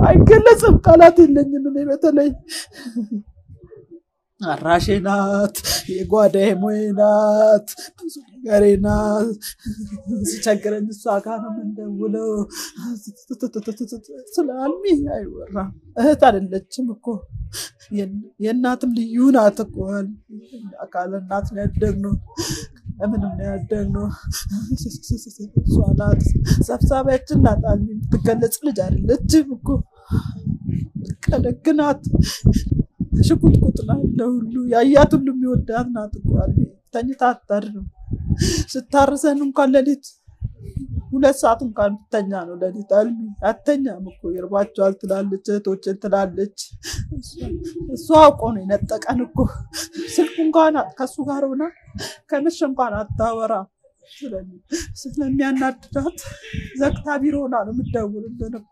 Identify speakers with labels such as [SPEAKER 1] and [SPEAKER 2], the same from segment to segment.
[SPEAKER 1] አይገለጽም። ቃላት የለኝም። እኔ በተለይ አራሼ ናት፣ የጓዳዬ ሞዬ ናት፣ ብዙ ነገሬ ናት። ሲቸግረኝ እሷ ጋር ነው የምንደውለው። ስለ አልሚ አይወራም። እህት አይደለችም እኮ፣ የእናትም ልዩ ናት እኮ። አካል እናት ነው ያደግነው፣ ምንም ነው ያደግነው። እሷ ናት ሰብሳቢያችን ናት። አልሚ የምትገለጽ ልጅ አይደለችም እኮ፣ ደግ ናት። ሽቁጥቁጥ ናት። ለሁሉ ያያት ሁሉ የሚወዳት ናት እኮ አልሚ። ተኝታ አታድርም። ስታርሰን እንኳን ሌሊት 2 ሰዓት እንኳን ብተኛ ነው ሌሊት። አልሚ አተኛም እኮ፣ ይርባቸዋል ትላለች፣ እህቶችን ትላለች። እሱ አውቆ ነው የነጠቀን እኮ። ስልኩ እንኳን ከእሱ ጋር ሆና ከመሸ እንኳን አታወራም። ስለሚያናድዳት ዘግታ ቢሮ ሆና ነው የምትደውልልን እኮ።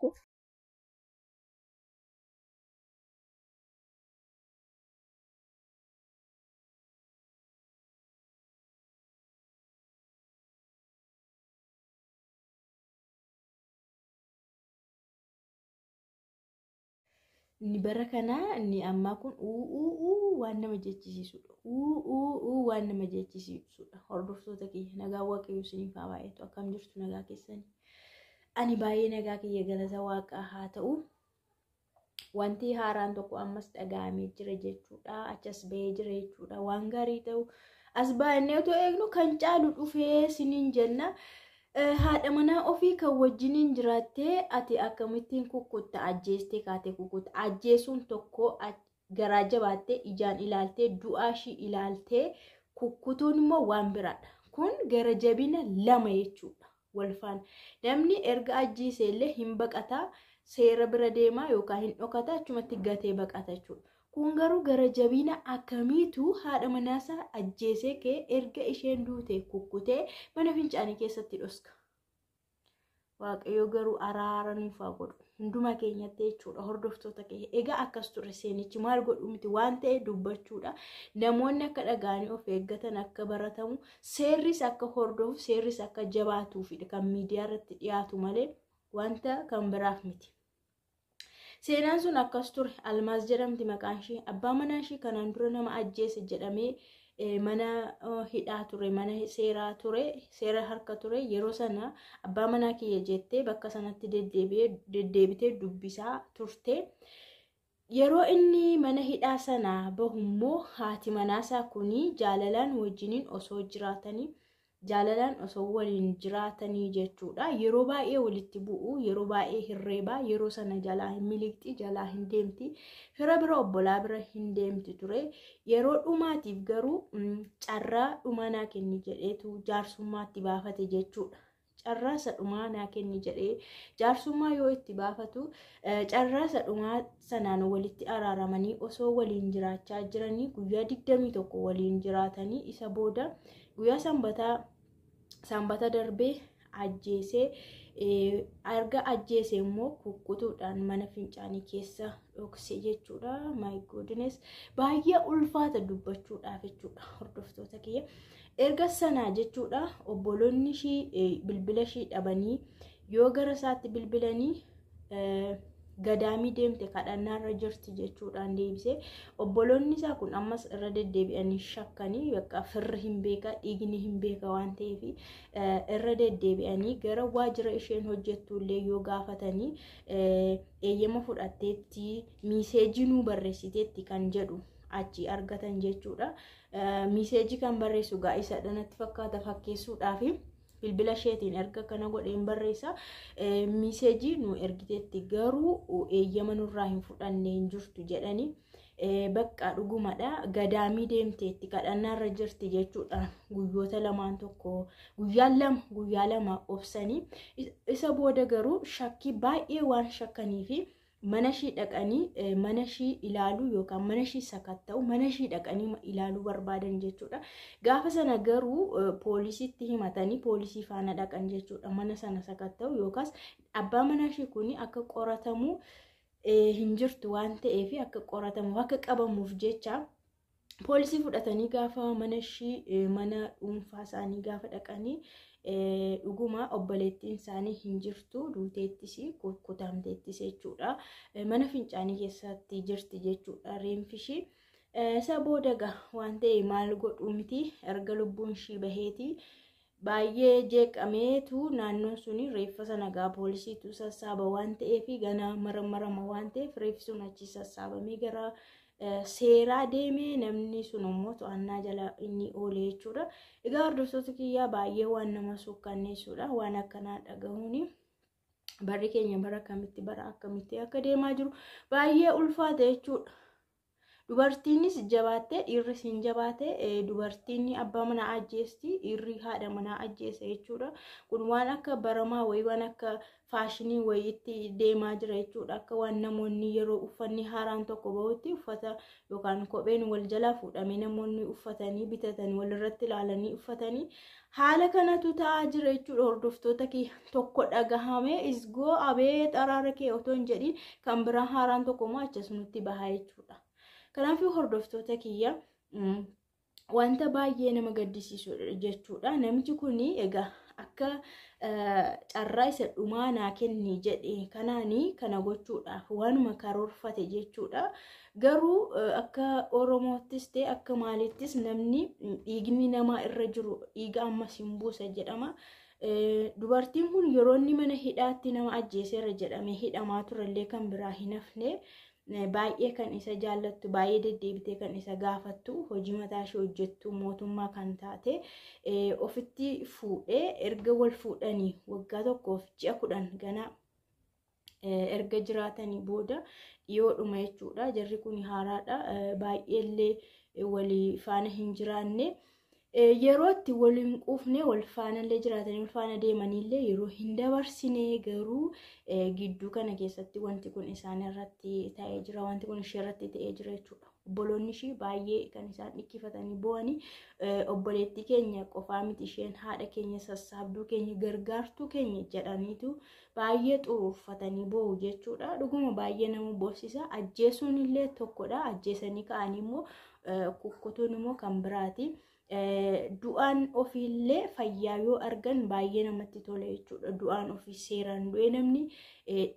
[SPEAKER 2] Inni bara kanaa inni ammaa kun uu waan nama jechisiisudha. Uu waan nama jechisiisudha. Hordoftoota kiyya, nagaa Waaqayyo isiniif haa baay'atu. Akkam jirtu, nagaa keessanii? Ani baay'ee nagaa kiyya, galata Waaqaa haa ta'u. Wanti haaraan tokko ammas dhaga'amee jira jechuudha. Achas bahee jira jechuudha. Waan gaarii ta'u as baay'inee otoo eegnu kan caalu dhufee siniin jenna. Haadha manaa ofii kan wajjiniin jiraattee ati akkamittiin kukkutta? Ajjeestee kaatee kukkutta. Ajjeesuun tokko, garaa jabaattee ijaan ilaaltee du'aa ishii ilaaltee kukkutuun immoo waan biraadha. Kun gara jabina lama jechuudha. Walfaan namni erga ajjeese illee hin baqataa, seera bira deemaa yookaan hin dhokata, achumatti gatee baqata jechuudha. Kun garuu gara jabina akkamiitu haadha manaasaa ajjeesee kee erga isheen duute kukkutee mana fincaanii keessatti dhoska? Waaqayyo garuu araara nuuf haa godhu. Hunduma keenyatti jechuudha, hordoftoota keenya. Egaa akkas ture seenichi, maal godhu miti, waan ta'e dubbachuudha. Namoonni akka dhaga'anii of eeggatan, akka baratamu, seerris akka hordofu, seerris akka jabaatuufidha kan miidiyaa irratti dhiyaatu malee wanta kan biraaf miti. Seenaan sun akkas ture. Almaaz jedhamti maqaan ishee. Abbaa manaa ishee kanaan dura nama ajjeese jedhamee mana hidhaa ture, mana seeraa ture, seera harka ture. Yeroo sana abbaa manaa kiyya jettee bakka sanatti deddeebitee dubbisaa turte. Yeroo inni mana hidhaa sana bahummoo haati manaasaa kuni jaalalaan wajjiniin osoo jiraatanii, jaalalaan osoo waliin jiraatanii jechuudha. Yeroo baay'ee walitti bu'u, yeroo baay'ee hirreebaa, yeroo sana jalaa hin miliqxi, jalaa hin deemti. Fira bira, obbolaa bira hin deemti ture. Yeroo dhumaatiif garuu carraa dhumaa naa kenni jedheetu jaarsummaatti baafate jechuudha. Carraa isa dhumaa naa kenni jedhee jaarsummaa yoo itti baafatu, carraa isa dhumaa sanaan walitti araaramanii osoo waliin jiraachaa jiranii, guyyaa 21 waliin jiraatanii, isa booda guyyaa sanbataa, sanbata darbee ajjeesee, erga ajjeese immoo kukkutuudhaan mana fincaanii keessa dhokse jechuudha. My goodness, baay'ee ulfaata dubbachuudhaaf jechuudha, hordoftoota kiyya. Erga sanaa jechuudha obboloonni ishii bilbila ishii dhabanii yoo gara isaatti bilbilanii, gadaamii deemte, kadhannaarra jirti jechuudhaan deebisee. Obboloonni isaa kun ammas irra deddeebi'anii shakkanii, bakka firri hin beeka, dhiigni hin beeka waan ta'eef, irra deddeebi'anii gara waajjira isheen hojjettu illee yoo gaafatanii, eeyyama fudhatteetti, miiseejii nuu barreessiteetti kan jedhu achi argatan jechuudha. Miiseejii kan barreessu gaa isadha natti fakkaata, fakkeessuudhaafi bilbila isheetiin erga kana godheen barreessa. Miiseejii nu ergiteetti garuu eeyyama nurraa hin fudhanne, hin jirtu jedhanii, bakka dhugumadha gadaamii deemteetti, kadhannaarra jirti jechuudha. Guyyoota lamaan tokko, guyyaa 2, guyyaa 2 obsanii, isa booda garuu shakkii baay'ee waan shakkanii fi mana ishii dhaqanii mana ishii ilaaluu yookaan mana ishii sakatta'u, mana ishii dhaqanii ilaaluu barbaadan jechuudha. Gaafa sana garuu poolisiitti himatanii poolisii faana dhaqan jechuudha. Mana sana sakatta'u yookaas abbaa mana ishii kun akka qoratamu, hin jirtu waan ta'eef akka qoratamuuf, akka qabamuuf jecha poolisii fudhatanii gaafa mana ishii, mana dhuunfaa isaanii gaafa dhaqanii Dhuguma obboleettiin isaanii hin jirtu, duuteettis kukkutamteettis jechuudha. Mana fincaanii keessatti jirti jechuudha reenfi ishii. Isa booda egaa waan ta'e maal godhuu miti, erga lubbuun ishii baheeti baay'ee jeeqameetu naannoon suni reeffa sana gaa poolisiitu sassaaba waan ta'eef, ganaa maramarama waan ta'eef reeffi sun achi sassaabamee gara seeraa deemee, namni sun immoo to'annaa jala inni oole jechuudha. Egaa hordoftoota kiyyaa, baay'ee waan nama suukkanneessuudha waan akkanaa dhagahuuni. Barri keenya bara akkamitti, bara akkamitti akka deemaa jiru baay'ee ulfaata jechuudha. Dubartiinis jabaattee, dhiirris hin jabaate. Dubartiin abbaa manaa ajjeesti, dhiirri haadha manaa ajjeesa jechuudha. Kun waan akka baramaa wayii, waan akka faashinii wayiitti deemaa jira jechuudha. Akka waan namoonni yeroo uffanni haaraan tokko bahutti uffata yookaan kopheen wal jalaa fuudhamee namoonni uffatanii bitatanii walirratti ilaalanii uffatanii, haala kanatu ta'aa jira jechuudha. Hordoftoota kiyya, tokko dhagahamee isgoo abeet araara kee otoo hin jedhiin kan biraa haaraan tokko immoo achasunutti bahaa jechuudha. Kanaafuu hordoftoota kiyya, wanta baay'ee nama gaddisiisu jechuudha. Namichi kun egaa akka carraa isa dhumaa naa kenni jedhe kanaanii kana gochuudhaaf waanuma karoorfate jechuudha. Garuu akka Oromoottis ta'e akka maalittis namni dhiigni namaa irra jiru dhiiga ammas hin buusa jedhama. Dubartiin kun yeroo inni mana hidhaatti nama ajjeeseera jedhamee hidhamaa turellee kan biraa hin hafne, baay'ee kan isa jaallattu, baay'ee deddeebitee kan isa gaafattu, hojii mataa ishee hojjettu, mootummaa kan taate ofitti fuudhee, erga wal fuudhanii waggaa 1 fi ji'a 10 gana erga jiraatanii booda dhiyoodhuma jechuudha. Jarri kun haaraadha. Baay'eellee walii faana hin jiraanne. Yeroo itti waliin quufne, wal faanallee jiraatanii wal faana deemaniillee yeroo hin dabarsine, garuu gidduu kana keessatti wanti kun isaan irratti ta'ee jira, wanti kun ishee irratti ta'ee jira jechuudha. Obboloonni ishii baay'ee kan isaan dhikkifatanii bo'anii, obboleettii keenya qofaa miti, isheen haadha keenya, sassaabduu keenya, gargaartuu keenya jedhaniitu baay'ee xuruurfatanii bo'u jechuudha. Dhuguma baay'ee nama boosisa. Ajjeesuun illee tokkodha. Ajjeesanii ka'anii immoo kukkutuun immoo kan biraati. Du'aan ofiillee fayyaa yoo argan baay'ee namatti tola jechuudha. Du'aan ofii seeraan du'ee namni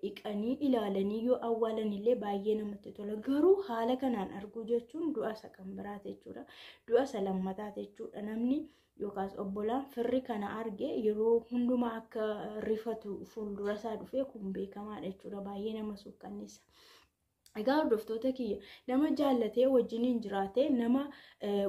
[SPEAKER 2] dhiqanii ilaalanii yoo awwaalan illee baay'ee namatti tola. Garuu haala kanaan arguu jechuun du'a isa kan biraati jechuudha. Du'a isa lammataati jechuudha. Namni yookaas obbolaan firri kana arge yeroo hundumaa akka rifatu fuuldura isaa dhufee kun beekamaadha jechuudha. Baay'ee nama suukkanneessa. Egaa hordoftoota kiyya, nama jaallatee wajjiniin jiraate, nama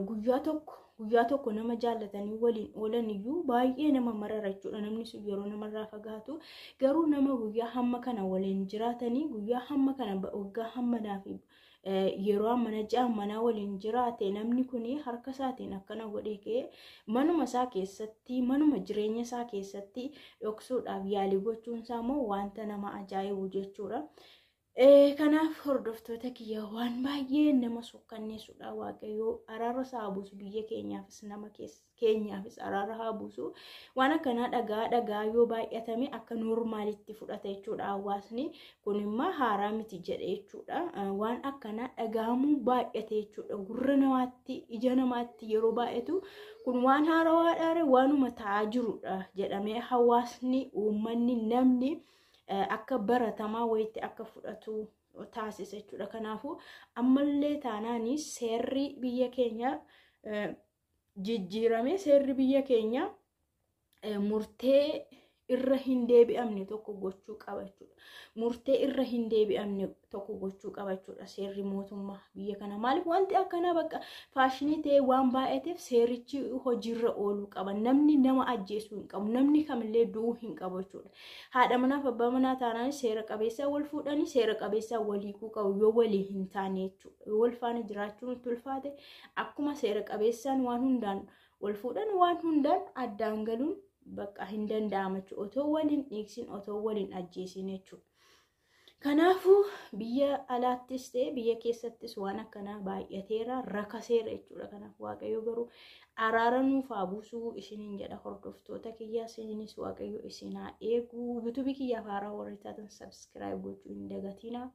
[SPEAKER 2] guyyaa tokko guyyaa tokko nama jaallatanii waliin oolan iyyuu baay'ee nama marara jechuudha. Namni sun yeroo namarraa fagaatu, garuu nama guyyaa hamma kana waliin jiraatanii, guyyaa hamma kana, waggaa hammanaa fi yeroo hammana ji'a manaa waliin jiraate, namni kun harka isaatiin akkana godhee ka'ee manuma isaa keessatti, manuma jireenya isaa keessatti dhoksuudhaaf yaalii gochuun isaa immoo wanta nama ajaa'ibu jechuudha. Kanaaf hordoftoota kiyya, waan baay'ee nama sukkanneessudha. Waaqayyoo araara isaa haa buusu, biyya keenyaafis nama keenyaafis araara haa buusu. Waan akkanaa dhagaa dhagaa yoo baay'atame akka noormaalitti fudhata jechuudha hawaasni kun, immoo haaraa miti jedhe jechuudha. Waan akkanaa dhagahamuu baay'ate jechuudha, gurra namaatti, ija namaatti yeroo baay'atu kun waan haarawaadha, waanuma ta'aa jirudha jedhamee hawaasni, uummanni, namni akka baratamaa wayitti akka fudhatu taasisa jechuudha. Kanaafuu ammallee taanaan seerri biyya keenya jijjiirame, seerri biyya keenya murtee irra hin deebi'amne tokko gochuu qaba jechuudha. Murtee irra hin deebi'amne tokko gochuu qaba jechuudha seerri mootummaa biyya kana. Maaliif wanti akkanaa bakka faashinii ta'ee waan baay'ateef seerichi hojiirra ooluu qaba. Namni nama ajjeesuu hin qabu. Namni kamillee du'uu hin qabu jechuudha. Haadha manaaf abbaa manaa taanaan seera qabeessaa wal fuudhanii seera qabeessaa walii hiikuu qabu yoo walii hin taane jechuudha. Yoo wal faana jiraachuun itti ulfaate, akkuma seera qabeessaan waan hundaan wal fuudhan, waan hundaan addaan galuun bakka hin danda'ama jechuudha. Otoo wal hin dhiigsin, otoo wal hin ajjeesin jechuudha. Kanaafuu biyya alaattis ta'e biyya keessattis waan akkanaa baay'ateera, rakaseera jechuudha. Kanaaf Waaqayyo garuu araara nuuf haa buusuu isiniin jedha hordoftoota kiyya, isiniinis Waaqayyo isin haa eegu. YouTubeii kiyyaaf haaraa warri taatan subscribe gochuu hin dagatinaa.